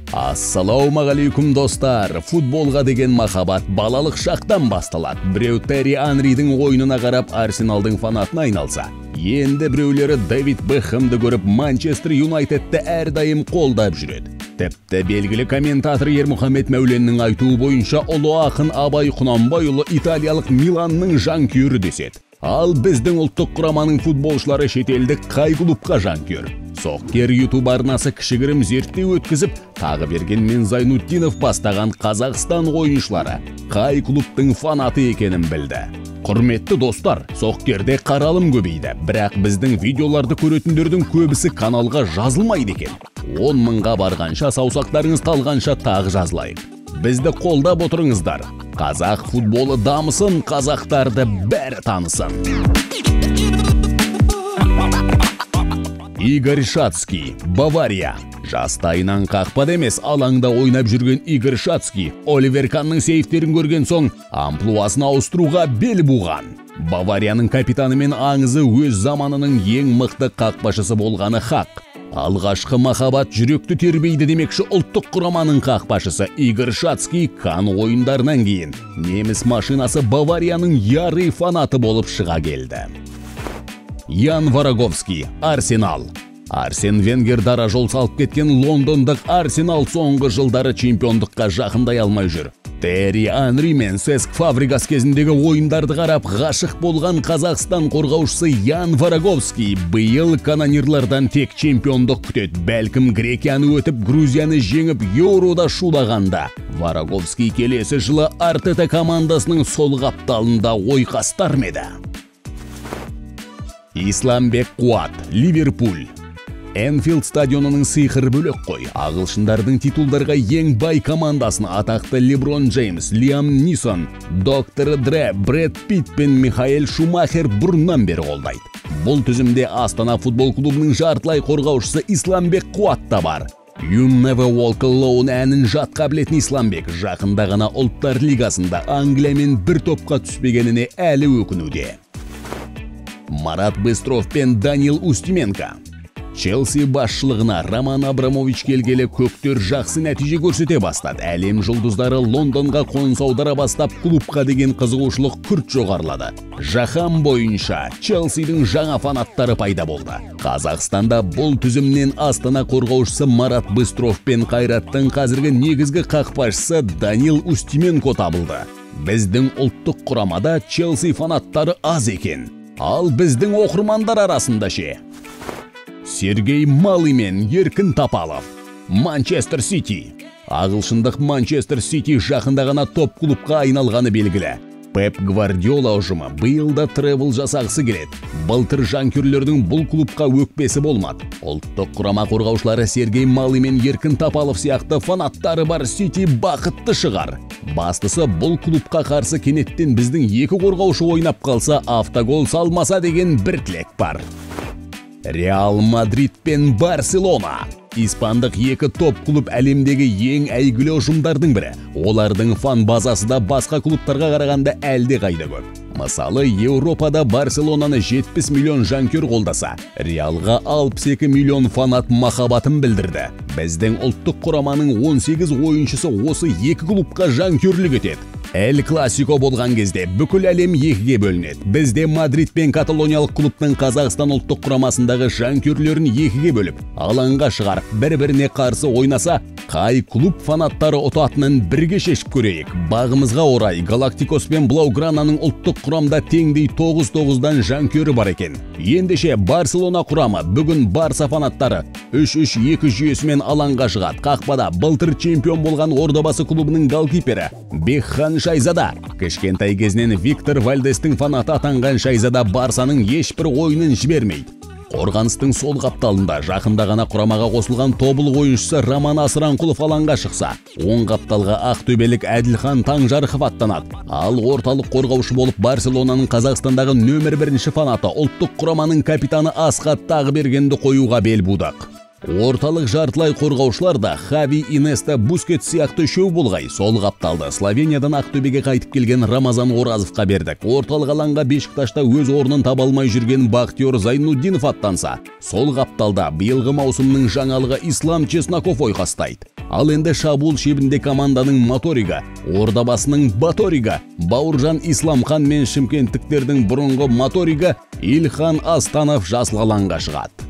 Ассалаумағалейкум, достар! Футболға деген махаббат балалық шақтан басталады. Біреу Терри Анридің ойынына қарап Арсеналдың фанатына айналса, енді біреулері Дэвид Бекхэмді көріп Манчестер Юнайтедті әрдайым қолдап жүреді. Тіпті белгілі комментатор Ермұхамед Мәуленнің айтуы бойынша ұлы ақын Абай Құнанбайұлы италиялық Миланның жанкүйері деседі. Ал біздің ұлттық құраманың футболшылары шетелдік қай клубқа жанкүйер? Соккер YouTube арнасы кішігірім зерттеу өткізіп, Тағыберген мен Зайнутдинов бастаған Қазақстан ойыншылары қай клубтың фанаты екенін білді. Құрметті достар, Соккерде қаралым көбейді, бірақ біздің видеоларды көретіндердің көбісі каналға жазылмайды екен. 10 мыңға барғанша, саусақтарыңыз талғанша тағы жазылайық. Бізді қолдап отырыңыздар. Қазақ футболы дамысын, қазақтарды бәрі танысын. Игорь Шацкий, Бавария. Жастайынан қақпада емес, алаңда ойнап жүрген Игорь Шацкий Оливер Канның сейфтерін көрген соң амплуасын ауыстыруға бел буған. Баварияның капитаны мен аңызы өз заманының ең мықты қақпашысы болғаны хақ. Алғашқы махаббат жүректі тербейді демекші, ұлттық құраманың қақпашысы Игорь Шацкий Кан ойындарынан кейін неміс машинасы Баварияның ярый фанаты болып шыға келді. Ян Вороговский, Арсенал. Арсен Венгер дара жол салып кеткен лондондық Арсенал соңғы жылдары чемпиондыққа жақындай алмай жүр. Терри Анри мен Сеск Фабригас кезіндегі ойындарды қарап ғашық болған Қазақстан қорғаушысы Ян Вороговский биыл канонирлардан тек чемпиондық күтеді. Бәлкім Грекияны өтіп, Грузияны жеңіп Еурода шулағанда Вороговский келесі жылы Артета командасының сол қапталында ойқастар ма еді? Исламбек Қуат, Ливерпуль. Энфилд стадионының сиқыры бөлек қой. Ағылшындардың титулдарға ең бай командасын атақты Леброн Джеймс, Лиам Нисон, Доктор Дре, Брэд Питт пен Михаэль Шумахер бұрыннан бері қолдайды. Бұл тізімде Астана футбол клубының жартылай қорғаушысы Исламбек Қуат та бар. You Never Walk Alone әнін жатқа білетін Исламбек жақында ғана Ұлттар Лигасында Англиямен бір топқа түспегеніне әлі өкінуде. Марат Быстров пен Данил Устименко. Челси басшылығына Роман Абрамович келгелі көктер жақсы нәтиже көрсете бастады. Әлем жұлдыздары Лондонға қоныс аудара бастап, клубқа деген қызығушылық күрт жоғарылады. Жаһан бойынша Челсидің жаңа фанаттары пайда болды. Қазақстанда бұл тізімнен Астана қорғаушысы Марат Быстров пен Қайраттың қазіргі негізгі қақпашысы Данил Устименко табылды. Біздің ұлттық құрамада Челси фанаттары аз екен. Ал біздің оқырмандар арасында ше? Сергей Малый мен Еркін Тапалов. Манчестер Сити. Ағылшындық Манчестер Сити жақында ғана топ клубқа айналғаны белгілі. Пеп Гвардиола ұжымы биыл да тревел жасағысы келеді. Былтыр жанкүйерлердің бұл клубқа өкпесі болмады. Ұлттық құрама қорғаушылары Сергей Малый мен Еркін Тапалов сияқты фанаттары бар Сити бақытты шығар. Бастысы бұл клубқа қарсы кенеттен біздің екі қорғаушы ойнап қалса, автогол салмаса деген бір тілек бар. Реал Мадрид пен Барселона. Испандық екі топ клуб әлемдегі ең әйгілі ұжымдардың бірі. Олардың фан базасы да басқа клубтарға қарағанда әлде қайда көп. Мысалы, Еуропада Барселонаны 70 миллион жанкүйер қолдаса, Реалға 62 миллион фанат махаббатын білдірді. Біздің ұлттық құраманың 18 ойыншысы осы екі клубқа жанкүйерлік етеді. Эль Классико болған кезде бүкіл әлем екіге бөлінеді. Бізде Мадрид пен Каталониялық клубтың Қазақстан ұлттық құрамасындағы жанкүйерлерін екіге бөліп, алаңға шығарып, бір-біріне қарсы ойнаса, қай клуб фанаттары ұтатынын бірге шешіп көрейік. Бағымызға орай Галактикос пен Блаугрананың ұлттық құрамда теңдей 9-9-дан жанкүйері бар екен. Ендеше Барселона құрамы бүгін Барса фанаттары 3-3-2 жүйесімен алаңға шығады. Қақпада былтыр чемпион болған Ордабасы клубының голкипері Бекхан Шайзада. Кішкентай кезінен Виктор Вальдестің фанаты атанған Шайзада Барсаның ешбір ойынын жібермейді. Қорғаныстың сол қапталында жақында ғана құрамаға қосылған тобыл ойыншысы Роман Асыранқұлов алаңға шықса, оң қапталға ақтөбелік Әділхан Таңжарықов аттанады. Ал орталық қорғаушы болып Барселонаның Қазақстандағы нөмір бірінші фанаты, ұлттық құраманың капитаны Асхат Тағыбергенді қоюға бел будық. Орталық жартылай қорғаушылар да Хави, Инеста, Бускетс сияқты үшеу болғай. Сол қапталды Словениядан Ақтөбеге қайтып келген Рамазан Оразовқа бердік. Орталық алаңға Бешикташта өз орнын таба алмай жүрген Бақтиёр Зайнутдинов аттанса, сол қапталда биылғы маусымның жаңалығы Ислам Чесноков ойқастайды. Ал енді шабуыл шебінде команданың моторигі, Ордабасының баторигі Бауыржан Исламхан мен шымкенттіктердің бұрынғы моторигі Илхан Астанов жасыл алаңға шығады.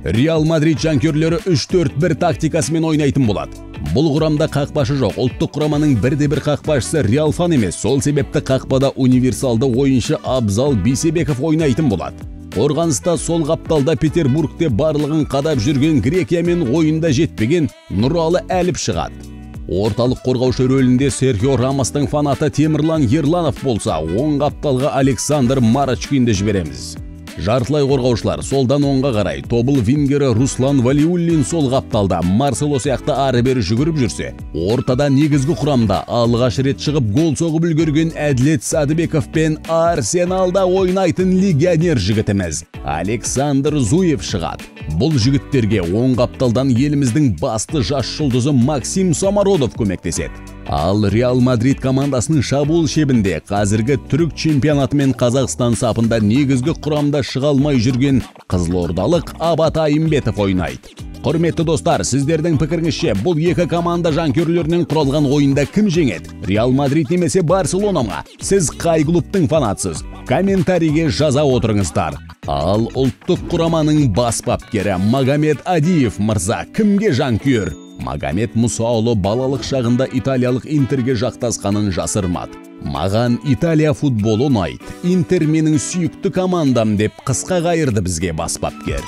Реал Мадрид жанкүйерлері 3-4-1 тактикасымен ойнайтын болады. Бұл құрамда қақпашы жоқ. Ұлттық құраманың бірде-бір қақпашысы Реал фан емес. Сол себепті қақпада универсалды ойыншы Абзал Бейсебеков ойнайтын болады. Қорғаныста сол қапталда Петербургте барлығын қадап жүрген Грекиямен ойында жетпеген Нұралы Әліп шығады. Орталық қорғаушы рөлінде Серхио Рамостың фанаты Темірлан Ерланов болса, оң қапталға Александр Марочкинді жібереміз. Жартылай қорғаушылар солдан оңға қарай Тобыл вингері Руслан Валиуллин сол қапталда Марсело сияқты ары-бері жүгіріп жүрсе, ортада негізгі құрамда алғаш рет шығып гол соғып үлгерген Әділет Садыбеков пен Арсеналда ойнайтын легионер жігітіміз Александр Зуев шығады. Бұл жігіттерге оң қапталдан еліміздің басты жас жұлдызы Максим Самородов көмектеседі. Ал Реал Мадрид командасының шабуыл шебінде қазіргі түрік чемпионаты мен Қазақстан сапында негізгі құрамда шыға алмай жүрген қызылордалық Абат Айымбетов ойнайды. Құрметті достар, сіздердің пікіріңізше, бұл екі команда жанкүйерлерінен құралған ойында кім жеңеді? Реал Мадрид немесе Барселона ма? Сіз қай клубтың фанатсыз? Комментарийге жаза отырыңыздар. Ал ұлттық құраманың бас бапкері Магомед Адиев мырза кімге жанкүйер? Магомед Мұсаұлы балалық шағында италиялық Интерге жақтасқанын жасырмады. Маған Италия футболы ұнайды. Интер менің сүйікті командам деп қысқа қайырды бізге бас бапкер.